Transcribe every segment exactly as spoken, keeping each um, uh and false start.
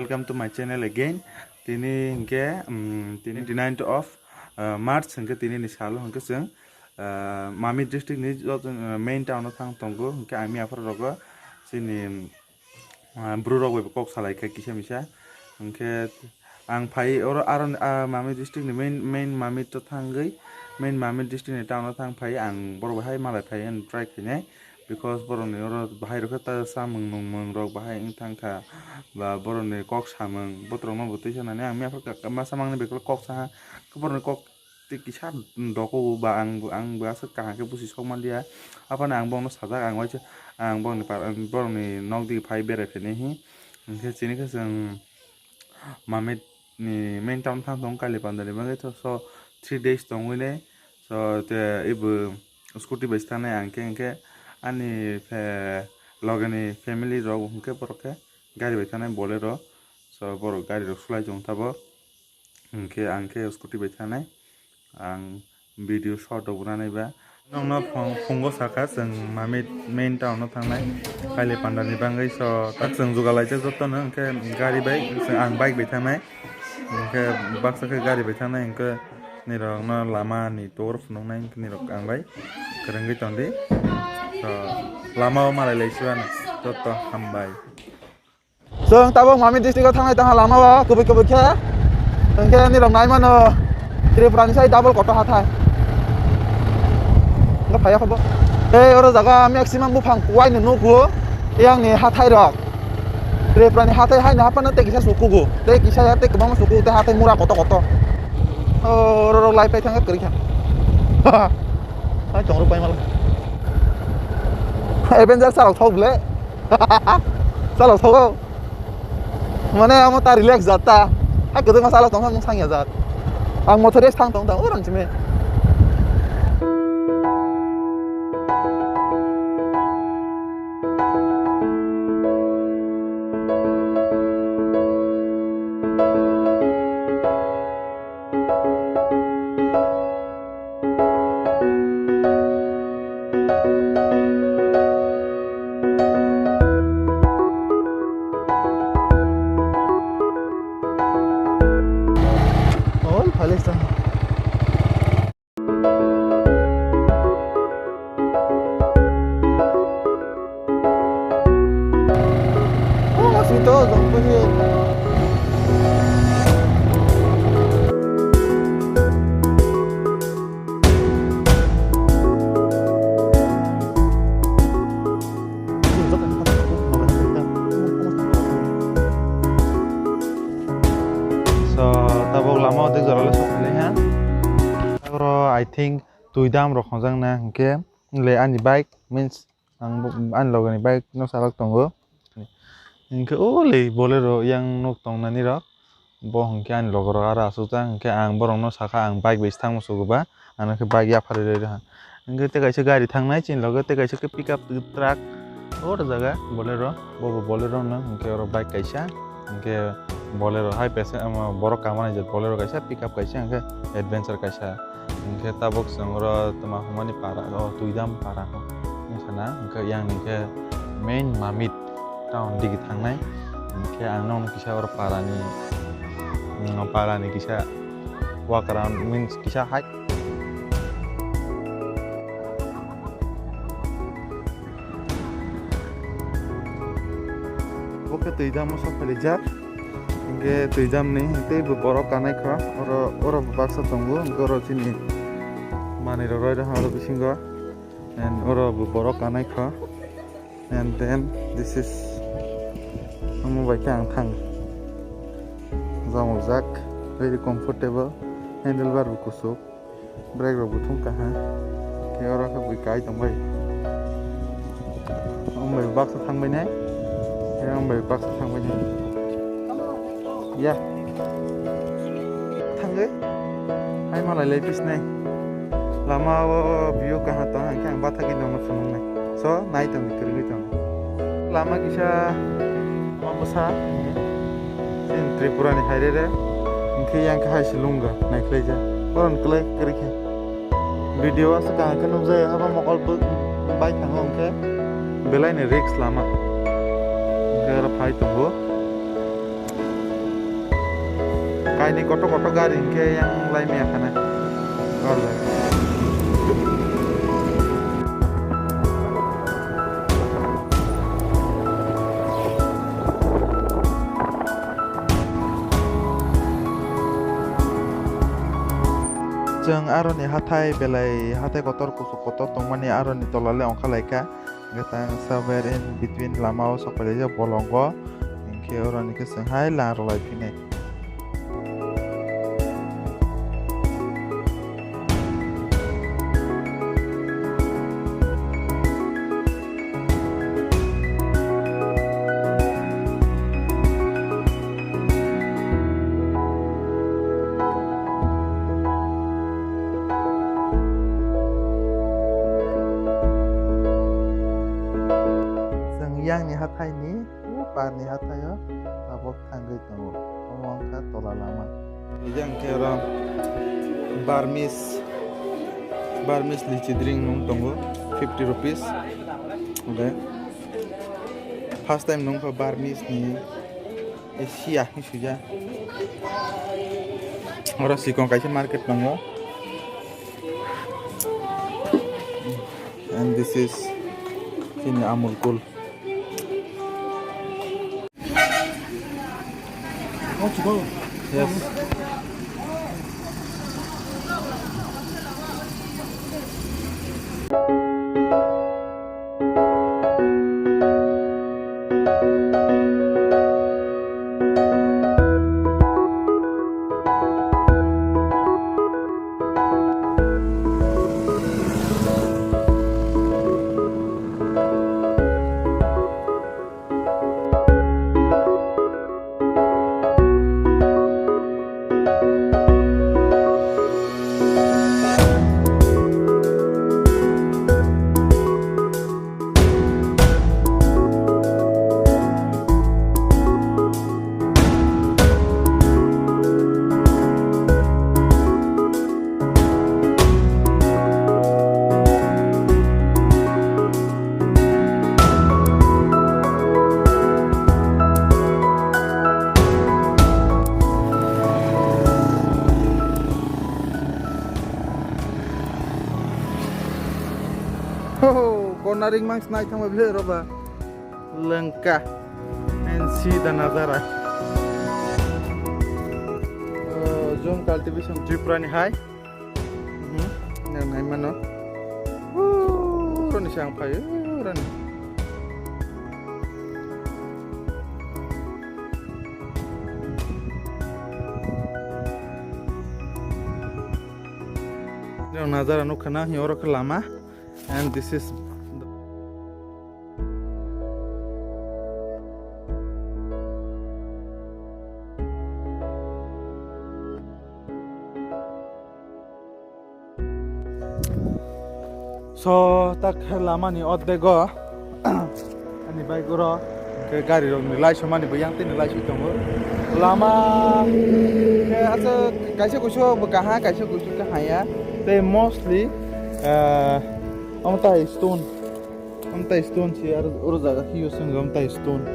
Welcome to my channel again. Tini hingke, um, tini twenty-ninth of, uh, March hingke tini ni salo hingke chwng, uh, Mamit district ni joto, uh, main town o thang tongo hingke ang miyaphar rogo chini, um, uh, bru rok bai kok salai kha kisa misa hingke ang phai oro aro, uh, Mamit district ni main, main Mamit o thangwi main Mamit district ni town o thang phai ang borok bai hai malai phai try khainai. Because borokni oro bahai rok khe ta samung nungmung rok bahai wng thang kha, ba borokni kok samung botrok no bo twi sanani ang mia kha masa mangni bekle kok saha khe borokni kok tei kisa dokogo ba ang bo, ang bo aswk kaham khe busi sok manliya. Aphano ang bono sajak ang waisa ang borokni par-, borokni nok digi phai berai phainai hi hwnkhe chini khe chwng Mamit ni main town thang tongo Kailipanda ni bagwi, so three days tongwi nai. So te ebo scooty bai se thangnai ang khe, hwnkhe ani fe-, loge ni family rok hwnkhe borok khe gari bai thangnai Bolero. So borok gari rok sulai tong tabok, hwnkhe ang khe scooty bai thangnai. Ang video short rok bo nanai ba. Nokno phung-, phungo sakha chwng Mamit main town o thangnai Kailipanda ni bagwi, so tak chwng jugal laijak joto no, hwnkhe gari bai chwng ang bike bai thangnai, hwnkhe baksa khe gari bai thangnai, hwnkhe nirok no lama ni tour phunuknai, hwnkhe nirok ang bai kwrwngwi tongdi, so lama o malai lai siwano joto hambai. Chwng tabuk Mamit district o thangnai tongha lama o kubui kubui khe. Hwnkhe nirok nai mano Tripura ni sai double kotor hathai. Hwnkhe phaiya khobo. Tei oro jaga maximum buphang kuwai no nugo. Yang ni hathai rok. Tripura ni hathai hai no haphano tei kisa sukugo. Tei kisa ya tei kwbangma sukugo tei hathai mura kotor kotor. O oro rok lai phai thangkha kwrwi kha. Hai tong rok pai mal. Avenger sa rok thok ble. Chalok thogo. Mane amo ta relax jat ta. Hai kwdwkma chalok tongkha mung sangya jat. Ang motor race thang tong ta, o rang chime. Ol phale sa. Oh, sito, jong ko he. So, tabuk lama o tei jora le sok philai ha. Oro, I think, twi dam rok khonjak na hwnkhe, le ani bike means ang bo, ani loge ni bike no salak tongo. Hwnkhe o le Bolero yang nuk tong nani rok. Bo hwnkhe ani loge rok aro aswk jak, hwnkhe ang borok no sakha ang bike bai se thang musugo ba, ano khe bike yapharwi rwi rwkha. Hwnkhe tei kaisa gari thangnai chini loge, tei kaisa khe pickup truck, o jaga Bolero, bo bo Bolero no, hwnkhe oro bike kaisa, hwnkhe Bolero hai pese, omo borok kamanai je Bolero kaisa, pickup kaisa, hwnkhe Adventure kaisa, hwnkhe tabuk chwng oro tma hwnmani para, o Twidam para wngkha na, hwnkhe yang hwnkhe main Mamit town digi thangnai, hwnkhe ang nokno kisa oro parani, mm, parani kisa walk around means kisa hike. Bo khe twi damo sok phailaijak, hwnkhe twi damni tei bo borok kanai kha, oro, oro bo baksa tongo, hwnkhe oro chini manwi rok roi rokha oro bisingo, and oro bo borok kanai kha. And then this is omo bai khe ang thang jamokjak, very comfortable, handle bar bo kuchuk, brake rok bo thung kaha, khe oro khe bui kai tong bai, omo bai baksa thang bai nai, khe omo bai baksa thang bai nai. Ya. Thangwi hai malai lai pisnai. Lama o view kaham tong, hwnkhe ang bathagwi nokno phunuknai. So, nai tongdi, kwrwngwi tongdi. Lama kisa, lama bwsa, chini Tripura ni hai rere, hwnkhe yang khe hai se Lunga, naikhlaijak. Bohrokni kwlai kwrwi khe. Video aswk kaham khe nukjai, abo mokol bw-, bai thango hwnkhe belai ni risk lama. Hwnkhe oro phai tongo. Aini kotor kotor gari hinkhe yang lai maya khana. Gari lai. Chwng aroni hathai belai hathai kotor kuchuk kotor tongmani aroni tola le ongkha lai kha. Hwnkhe tang somewhere in between lama o sok paijak bolongo. Hinkhe oro ni khe chwng hai lang rwlai phinai. Chwng yang ni hathai ni, o par ni hathai o tabuk thangwi tongo. Omo wngkha tola lama. Yang khe oro Burmese, Burmese lichi drink nung tongo, fifty rupees. Okay. First time nung kha Burmese ni Asia hi suja. Oro sikon kaisa market tongo. And this is chini Amul Cool. Yes. Ho, ho, cornering mang snai thangma bile roba. Lengka. And see the nazara. Oh, zone cultivation Tripura ni hai. Mhm. Nang nai mano. Uroni sang phai, uroni. Nang nazara nukha na, hi oro khe lama. And this is the So, tak lama ni ordek o ani bike oro ke gari rok ni lai somani bo yang tini lai si tongo. Lama ke asa kaisa kusu bo kaha, kaisa kusu ke haya. Tei mostly, eh, omo tai stone. Amtai stone si aro oro jaga hiyo swngo amtai stone.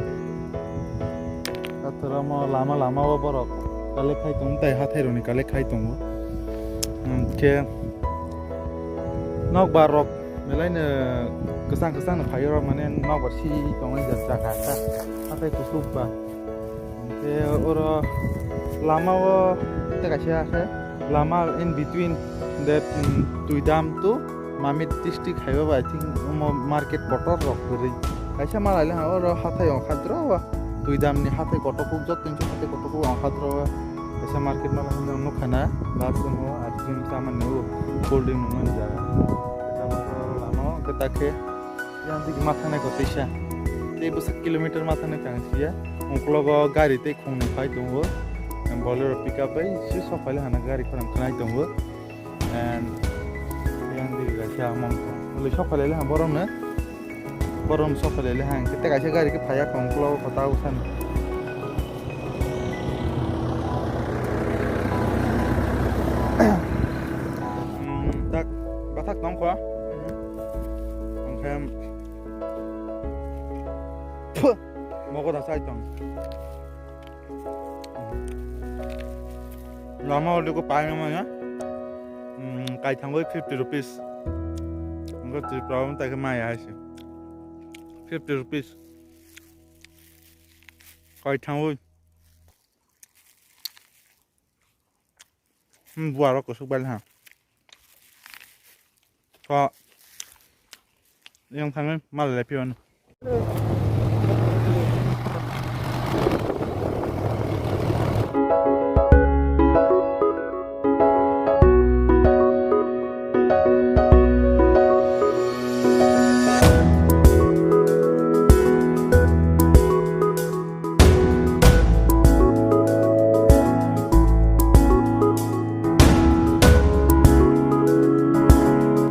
Athara mo lama lama o borok kale khai tongo, amtai hathai roni kale khai tongo. Hwnkhe nokbar rok belai no kwchang kwchang no phai o rok mane nokbar si tongo jaga kha hathai kuchuk ba. Hwnkhe oro lama o tei kaisa khe lama in between that, um, Tuidam to Mamit district highway bai, I think, omo market kotor rok kwrwi. Kaisa malai le ha oro hathai ongkha dro o. Tuidam ni hathai kotor kuk jotto hathai kotor kuk ongkha dro o. Kaisa market malai hinwi nukha na bus tongo, ice cream chamani o, cold drink nungmani jaga. Lama o khe ta khe yang digi ma thangnai ko teisa. Tei bwswk kilometer ma thangnai tang siya. Uklogo gari tei khongnwi phai tongo. Bolero pickup bai si sok phai le hana gari khorang khnai tongo. And yang digi kaisa mong tong. Uli sok phai le hang borok no. Borok no sok phai le hang. Tei kaisa gari khe phai ya kong uklogo kota usan. Hmm, dak bathak tong kho. Angkhe Phuh! Mogo da sai tong. Lama o diko pai ma ya. Kai thangoi fifty rupees. Ngo Tripura o tai ke maya hai se. Fifty rupees. Kai thangoi. Hmm, buaro kusuk bal ha. To yang thangoi mal le pion.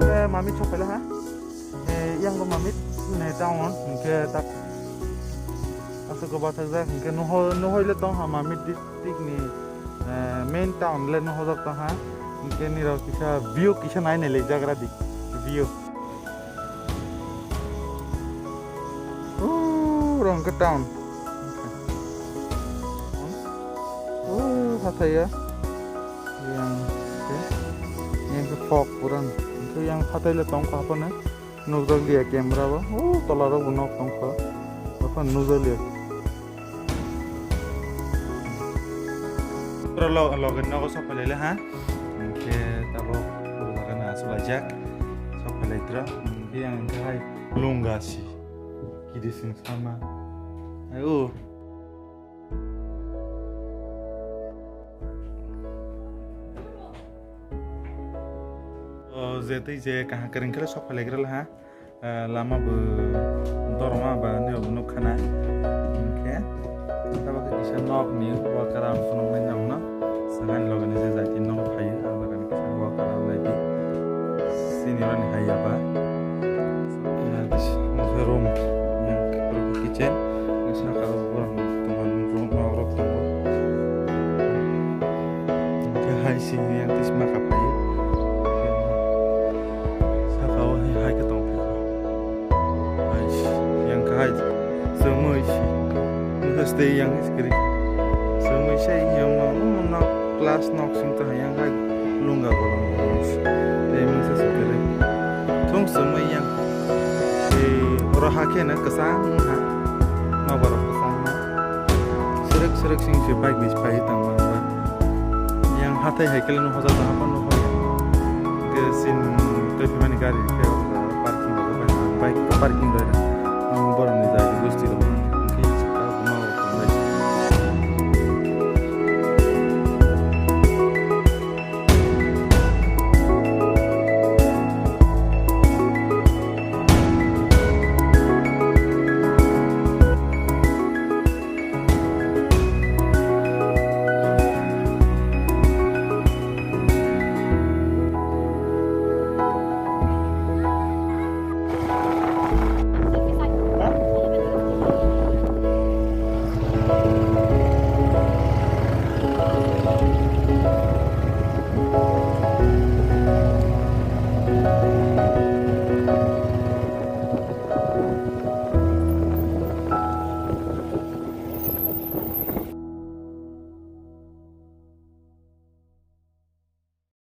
Eh, mami chok pela ha? Eh, yang bo mamit ne town, hingke tak aswk go bathakjak, hingke nuhoi, nuhoi le tong ha mamit district ni, eh, main town le nuhojak tong ha, hingke nirok kisa view kisa nai nai le jagra di view. Oh, rong ke town. Oh, hathai ya. Yang, yang ke fog puran. Itu yang hathai le tong ko apa na? Nukjak liya camera bo. Oh, tola rok bo nok tong ko. Apa nukjak liya? Pura lo, loge nogo sok phailai le ha. Hingke tabok pura jaga na aswk laijak. Sok phailai tro. Hingke yang hingke hai lungga si. Kiri sing sama. Ayo. O, je tei je kaham kwrwng khe sok phailai gra ha. Eh, lama bo dorma ba nirok bo nukha na. Hingkhe tabok khe kisa nok ni worker ang phunuknai nokno. Sangani loge ni je jati nok phaio, ang loge ni kisa worker ang lai di. Sini rani hai ya ba. Room, kitchen, saka o borok tongo, room rok tongo. Hingkhe hai sini yang tisma kaphai. Saka o hai, hai khe tong phai. Hai yang kahai. Semoi si. Nukha stay yang screen. Semoi se yang no, no, no, class nok sing to yang hai. Lungga bolong bolong. Tei mungsa sukere. Thung semoi yang. Tei oro hakhe na kwchang ha. Nobar kwchang ha. Srek srek sing se bike ni pai tang ma ba. Yang hathai hai kele no hoja ta hapan no hoi. Ke sin tei phimani gari ke parking ba bike parking